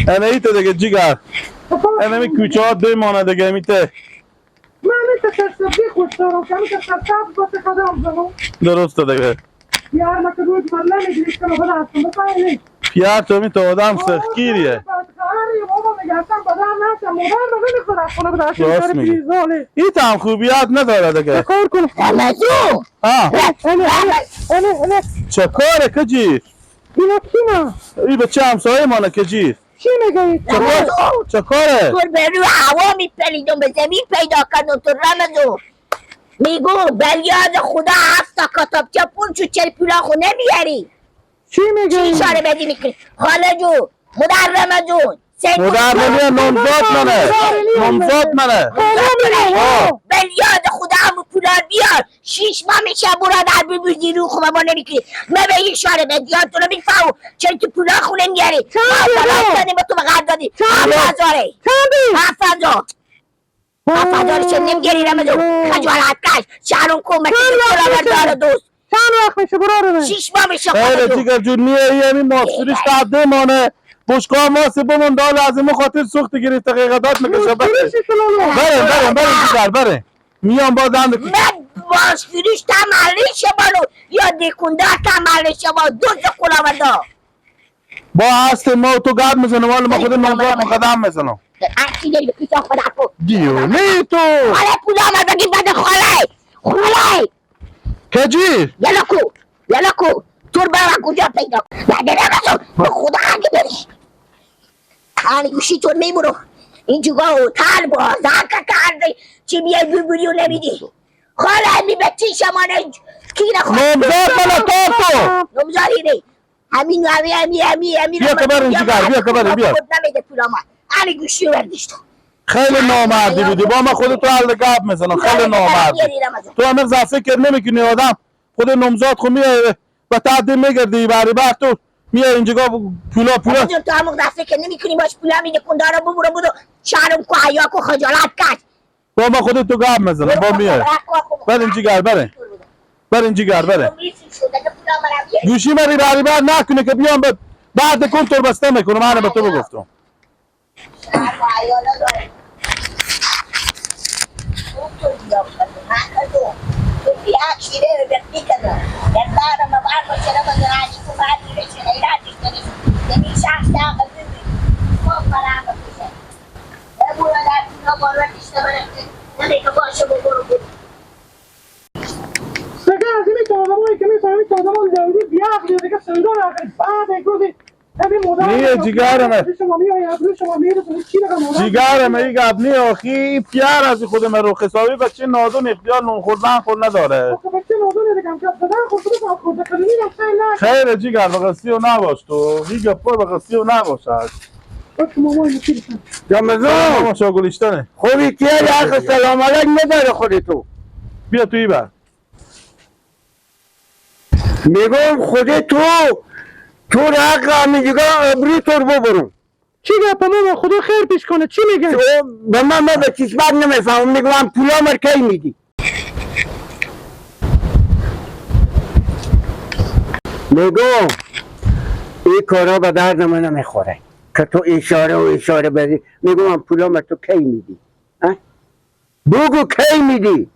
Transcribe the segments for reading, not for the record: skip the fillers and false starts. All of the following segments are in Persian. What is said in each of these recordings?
انا ایت دیگه جیگر. انا می کوچه ها دیمانه دیگه میته. من میته سرسبزی خوش دارم که میته سرسبز باشه قدم زنم. درسته دیگه. یار ما که روز مرله میگیریش کنم بده هستم بفهمی. پیار تو می تو آدم سختگیریه. راست میگی. این هم خوبیات نداره دیگه. کار کن. رمضون. ها. چه کاره کجی؟ اینا کینا؟ این بچه همسایه مانه کجی؟ چی میگی؟ چه کاره؟ تو به روی هوا میپریدم به زمین پیدا کردم تو رمضون. میگو بلیاد خدا 7 تا کتابچه پول چو چل پولا خو نمیاری. چی میگی؟ چی اشاره بدی میکنی؟ خاله جون، مدر رمضون. مدر نامزاد منه. نامزاد منه. بلیاد خدا همو پولار بیار. 6 ماه میشه برادر ببوزی رو خوبه ما نمیکنی. من به این اشاره بدی تو رو میفهم. چرا تو پولا خونه میاری؟ ما طلاق دادیم با تو به قرض دادیم. 7000. 7000. 7000 چه نمیگیری رمضون؟ خجالت کش. شهرون کن مثل کلاوردار دوست. چند وقت میشه برادر؟ 6 ماه میشه. خیلی جیگر جون میاری همین ماسوریش تعده مانه. بشقا ماسه بمون دال از این خاطر سوخت گرفت حقیقتات میکشه. بره بره بره جیگر بره. میام باز هم من ماسوریش تملی شما یا دیکوندار تملی شما دوز کلاوردا. با هست ما تو گرد میزنم ولی ما خود نامزاد مقدم میزنم. عکسی داری به کیسه خدا کن. دیونه تو. خاله پول آمد بگی بده خاله. خاله. کجی؟ یلا کو. یلا کو. تور برم کجا پیدا بعد رمضان به خدا اگه بری آنی گوشی تور میبرو اینجا هتل بازار که کرده چی بیای ببری و نمیدی خاله می بچی شما کی نخواد نامزاد من تو نامزادی نی همین همین همین همین همین بیا کبرین جیگر بیا کبرین بیا نمیده پول ما آنی گوشی بردیش تو خیلی نامردی بودی با من خودت تو حل گپ میزنم خیلی نامردی تو هنوز فکر نمیکنی آدم خود نامزاد خو میای و تعدی میگردی بری بر تو میای اینجا پولا پولا تو همون دفعه که نمیکنی باش پولا میده کندارا ببرو بودو شهرم کو حیا کو خجالت کش با ما خودت تو گپ میزنم با میای بر این جیگر بره بر این جیگر بره گوشی مری بری بر نکنه که بیام بعد کنتور بسته میکنم من به تو بگفتم نیه جیگرمه جیگرمه این گپ نیه آخی پیار از خود من رو حسابی بچه نادون اختیار نون خوردن خود نداره خیر جیگر به قصی و نباش تو این گپا به قصی و نباش رمضان گلشتنه خوبی کیه حق سلام علیک نداره خودتو بیا توی بر میگم خود تو تو حق همینجا ابری تو رو ببرم چی گپ ماما خدا خیر پیش کنه چی میگه به من به چیز بد نمیفهمم میگم پولا مر کی میدی میگم این کارا به درد من نمیخوره که تو اشاره و اشاره بدی میگم پولا مر تو کی میدی بگو کی میدی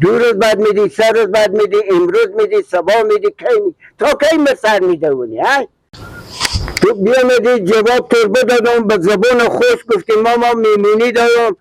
2 روز بعد میدی 3 روز بعد میدی امروز میدی صبح میدی کی میدی تا کی مر سر میدونی ها تو بیامدی جواب تربه دادم به زبان خوش گفتی ماما میمونی دادم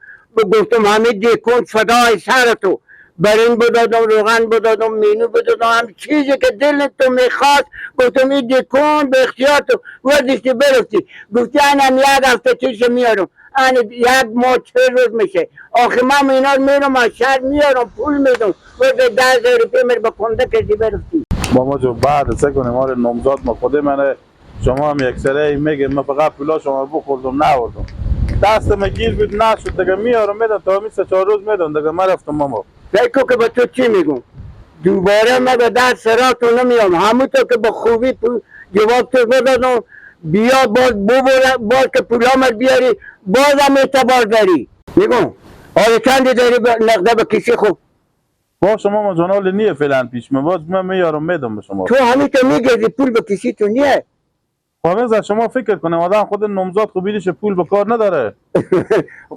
گفتم همه دیکن فدای سر تو برین بدادم روغن بدادم مینو بدادم هم چیزی که دل تو میخواست گفتم این دیکن به اختیار تو وردشتی برفتی گفتی انم یک هفته چیز میارم ان 1 ماه 40 روز میشه آخه من اینا میرم از شهر میارم پول میدم ورد 10,000 روپیه مر به کنده کردی برفتی ماما جو بعد سه کنیم مال نامزاد ما خود منه شما هم یک سره میگه من فقط پولا شما بخوردم نوردم دست من گیر بود نشد دیگه میارم میدم تا همین 3-4 روز میدم دیگه من رفتم ماما فکر که به تو چی میگم دوباره من به در سراتو نمیام همونطور که به خوبی جواب تو بدادم بیا باز ببر باز که پولامت بیاری بازم اعتبار داری میگم آره چندی داری نقده به کسی خوب با شما ما جانال نیه فعلا پیش من باز من میارم میدم به شما تو همین تو میگردی پول به کسی تو نیه خب شما فکر کنه آدم خود نامزاد خو بیدش پول به کار نداره.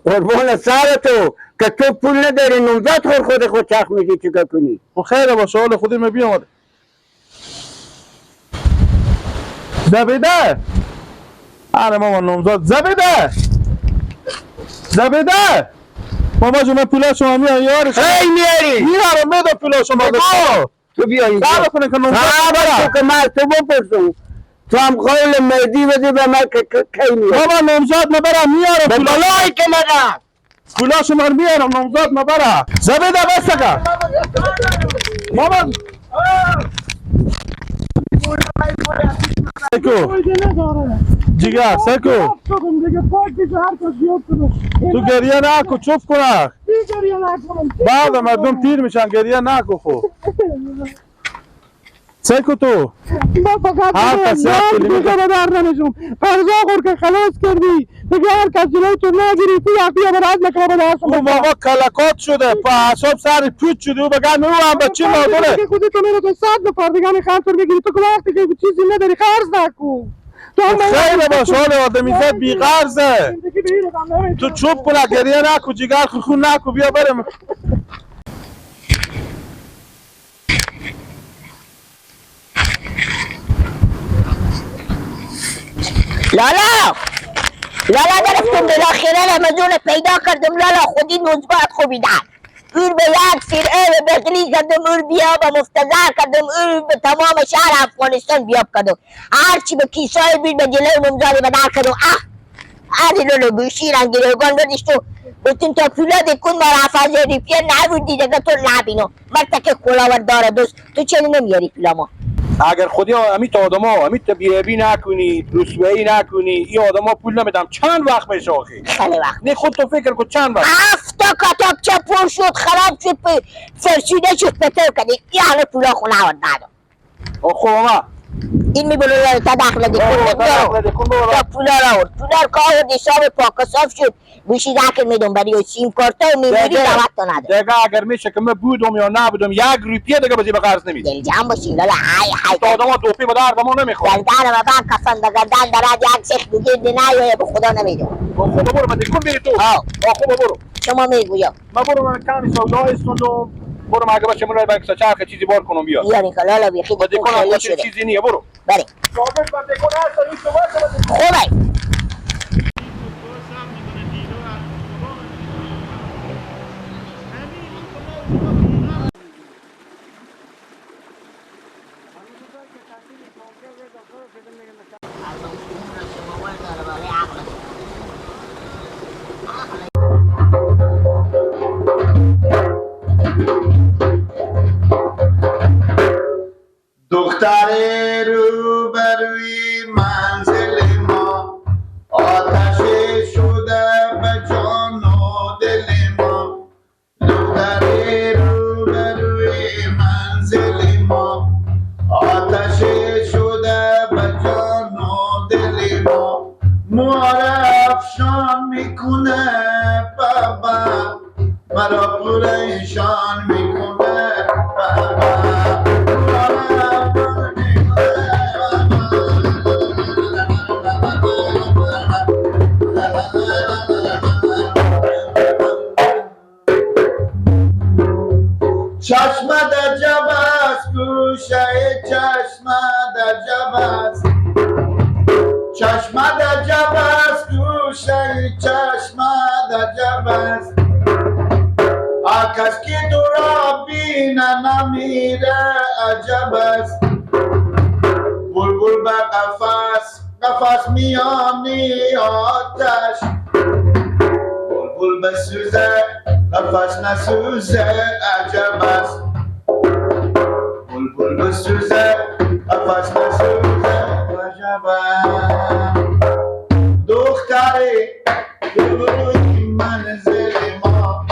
قربان سر تو که تو پول نداری، نامزاد خور خود خود چرخ میدی چیکار کنی؟ خب خیره باشه، حال خودی می بیام. زبیده آره ماما نامزاد زبیده زبیده ماما جون من پولا شما میارم یارش خیلی میاری میارم میدم پولا شما تو بیا اینجا صبر کنه که نامزاد تو که من تو بپرسم تو هم قول مردی بده به من که کی میاری بابا نامزاد مبرم میارم به بلایی که من پولا شما میارم نامزاد مبرم زبیده بس که ماما سکو جگر سکو تو گریه نکن چوب کنه بعد مردم تیر میشن گریه نکن خو سکو تو ما فقط دیگه به در نمیشم فرضا خور که خلاص کردی دیگه هر کس جلوی تو نگیری تو یقیه برات نکنه به دست او بابا کلکات شده پا اعصاب سر پوچ شده او بگن او هم بچه مادره خودتو میره تو 100 نفر دیگه میخوام تو بگیری تو که وقتی که چیزی نداری قرض نکن خیلی باش حال آدمیزاد بی قرضه تو چوب کنه گریه نکن جگر خون نکن بیا بریم. لالا لالا گرفتم بالاخره رمضان پیدا کردم لالا خودی نوزبات خوبیدن اور به یک فرعه به بغلی کردم اور بیا به مفتزر کردم اور به تمام شهر افغانستان بیاب کردم هرچی به کیسای بید به جلوی نمزاری بدر کردم اه اره لولو گوشی رنگ گروگان بردیش تو بتون تا پولا دکون ما رفض ریپیه نبودی دیگه تو نبینو مرد که کلاور داره دوست تو چرا نمیاری پولا ما؟ اگر خودی همی تا آدما همی تا بی‌عیبی نکنی رسوایی نکنی این آدما پول نمیدم چند وقت میشه آخی؟ خیلی وقت نه خود تو فکر کن چند وقت 7 تا کتابچه پر شد خراب شد فرسوده شد پتر کردی این همه پولا خونه آورد ندارم. خب آما این میبلو تا داخل دیکن تا پولا را آورد پولا را که آورد حساب پاک و صاف شد گوشی داخل میدم برای سیم کارت و میموری دعوت تا ندارم دیگه اگر میشه که من بودم یا نبودم یک روپیه دیگه بزی به قرض نمیدم دل جمع باشین لالا های های تا آدم ها توپی به درد ما نمیخوره گردن و بند کفن به گردن درد یک سخت بگیر نیایه به خدا نمیدم خدا برو من دیکن بری تو خوب برو شما میگویم من برو من کمی سودا استوندم برو من اگه باشه من بانک چرخ چیزی بار کنم بیا بیارین که لالا بیخی دیکن خیلی شده چیزی نیه برو بله ثابت بر دیکن هست این خوبه. دختر روبروی منزل ما آتش شده به جان و دل ما دختر روبروی منزل ما آتش شده به جان و دل ما موار افشان میکنه بابا مرا پریشان میکنه بابا چشم در جب است گوشه چشم در جب است چشم در جب است گوشه چشم در جب است آکس که تو را بینه نمیره عجب است بلبل به قفس قفس میانی آتش بلبل بسوزه قفس نسوزه عجب است بلبل بسوزه قفس نسوزه عجب است دختری روبروی منزل ما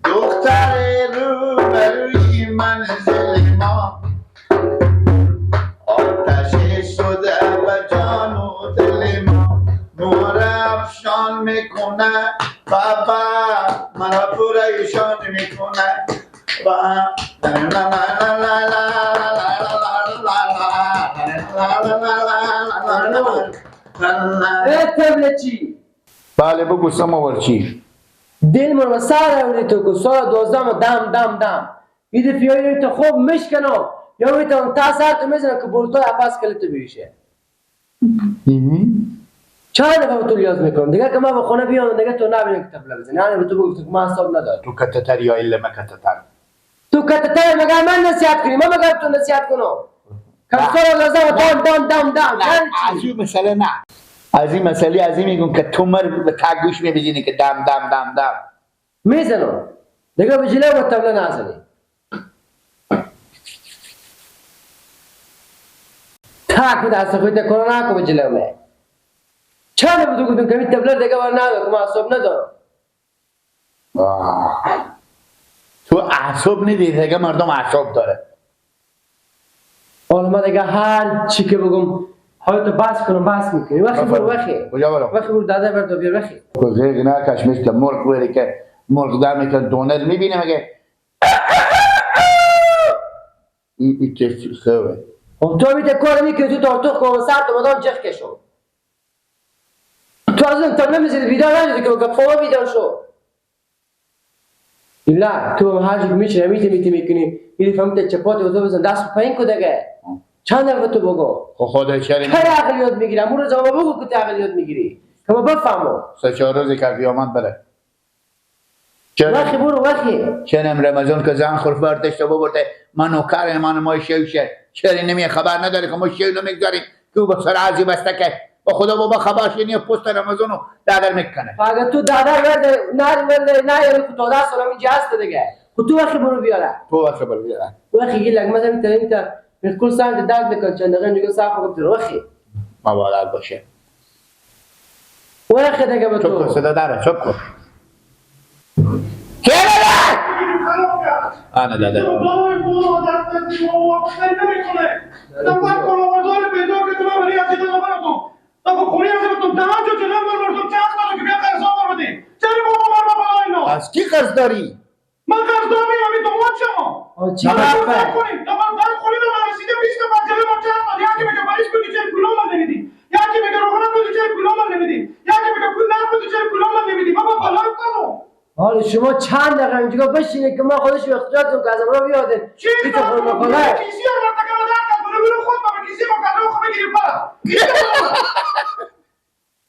دختری روبروی منزل ما آتش شده به جان و دل ما نور افشان میکنه بابا مرا پریشان میکنه با لا لا لا لا لا لا لا لا لا تبلچی بله بگو سماورچی دل من سر آوردی تو که سال 12 دم دم دم ایده فیایی تو خوب مشکنم یا میتونم تا سر تو میزنم که بولتای عباس کلی تو بیشه چند دفعه تو لیاز میکنم دیگه که من به خونه بیام دیگه تو نبینم که تبله بزنی یعنی به تو بگفتم که من حساب ندارم تو کتتر یا الا ما کتتر تو کتتر مگر من نصیحت کنی من مگر تو نصیحت کنم که سال 12 دم دم دم دم از این مسئله نه از این مسئله از این میگم که تو مر به تک گوش میبزنی که دم دم دم دم میزنم دیگه به جلو و تبله نزنی تک به دست خودت کرونا نکن به جلو می چند بود گفتم که این تبله دیگه بر ندارم که من اعصاب ندارم تو اعصاب نداری دیگه مردم اعصاب داره حالا من دیگه هر چی که بگم حالا تو بس کنم بس میکنی وقتی برو وقتی کجا برم وقتی برو داده بر دو بیار وقتی غیق نکش مثل مرغ بری که مرغ در میکنه دونر میبینه مگه این چه خوبه تو میته کار میکنی تو تارتوخ کن سر تو مدام جخ کشو تو از اون تا نمیزیدی بیدار نشدی که قوما بیدار شو نه تو هر چی میشه میته میکنی میری فهمت چپات تو بزن دست پایین کو دیگه چند دفعه تو بگو خدا چرا کی عقل یاد میگیرم اون روز ما بگو که عقل یاد میگیری که ما بفهمم سه چهار روز که قیامت بره وقتی برو وقتی چنم رمضان که زن خورف برداشته ببرده من نوکر من ما شوشه چرا نمی خبر نداره که ما شیو نمیگذاریم که او به سر عزی بسته که با خدا بابا خبرش اینه پست رمضانو دادر میکنه اگه تو دادر ورده نه ورده نه یعنی تو 10 سال اینجا هست دیگه خب تو وقتی برو بیاره تو وقتی برو بیاره وقتی گیلک مثلا انت بالکل ساعت درد میکنه چند دقیقه دیگه صاف گفت وقتی مبارک باشه وقتی دیگه به تو صدا داره چوب کن انا داده از کی قرض داری؟ من قرض دارم همین دومات شما حالا شما چند دقیقه اینجا بشینید که ما خودش به اختیارتون که از ما بیاده چی کیسی رو مرتکب در کرد برو برو خود بابا کیسی ما کرده خود بگیریم پرا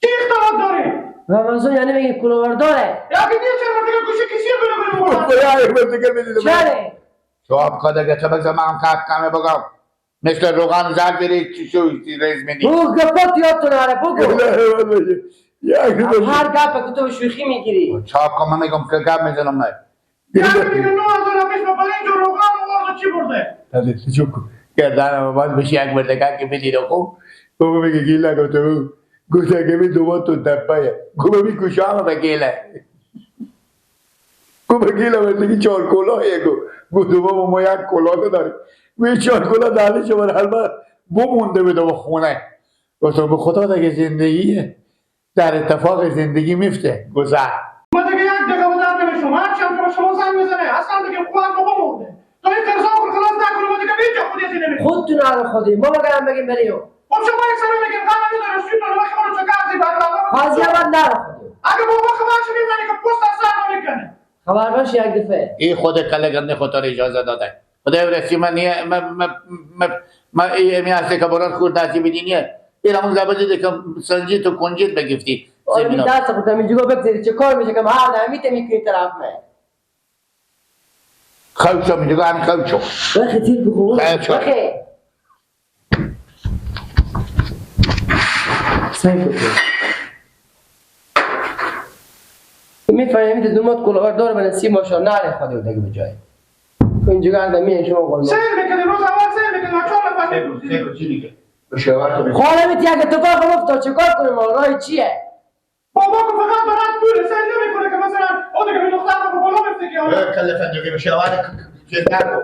کی اختلاف داره رمضان یعنی بگید کلوور داره یا که دیگه چرا مرتکب گوشه کیسی رو برو برو چرا شواب کده که بگم من کپ کمه بگم مثل روغن زرد بری چی شو ریز میدی بگو گپات یادتون آره بگو هر گپ که تو شوخی میگیری چاپ کن من میگم که گپ میزنم نه یکی میگه 9000 پیش با اینجا روغن آورد چی برده چوب کن گردنم باز بشی یک مرتکه که بدی رو بگو میگه گیله گفت گفت که می دوبا تو دپه گفت می گوشام بگیله گفت بگیله مرتکه چهار کلاه گفت دوبا ما یک کلاه نداریم می چهار کلاه دهنش بر هر بمونده به دو خونه گفتم به خدا دیگه زندگیه در اتفاق زندگی میفته گذر ما دیگه یک دقیقه بدر نمیشم هر چی هم که شما زنگ میزنه اصلا دیگه خوب بابا مرده تا این قرضا رو خلاص نکنه ما دیگه هیچ خودی نمیشه خودتون آره خودی ما مگر هم بگیم بریم خب شما یک سر میگیم قرار نداره سوتون وقتی ما رو چه قرضی بعد قاضی بعد نره خودی اگه بابا خبرش میزنه که پست از سر نمیکنه خبر باش یک دفعه این خود کله گنده خودت اجازه داده خدای رسی من نیه ما ای هسته که برات خورد دستی بدینیه این همون زبادی که سنجید تو کنجید بگفتی آره می دست خودم اینجا بگذاری چه کار میشه که هر دم میته میکنی طرف من خوشو میگه همین خوشو وقتی تیر بخور وقتی سعی کن میفهمی دومات کلاور داره به نصیب ماشاءالله نره خودی دیگه به جای اینجا گردم میه شما قول سیر میکنه روز اول سیر میکنه چهار نفر میگه خاله میتی اگه اتفاق افتاد چه کار کنیم راه چیه بابا که فقط برات پول سیر نمیکنه که مثلا او دیگه به دختر رو بالا میفته که کله فندقی به شوهر چیز نکن.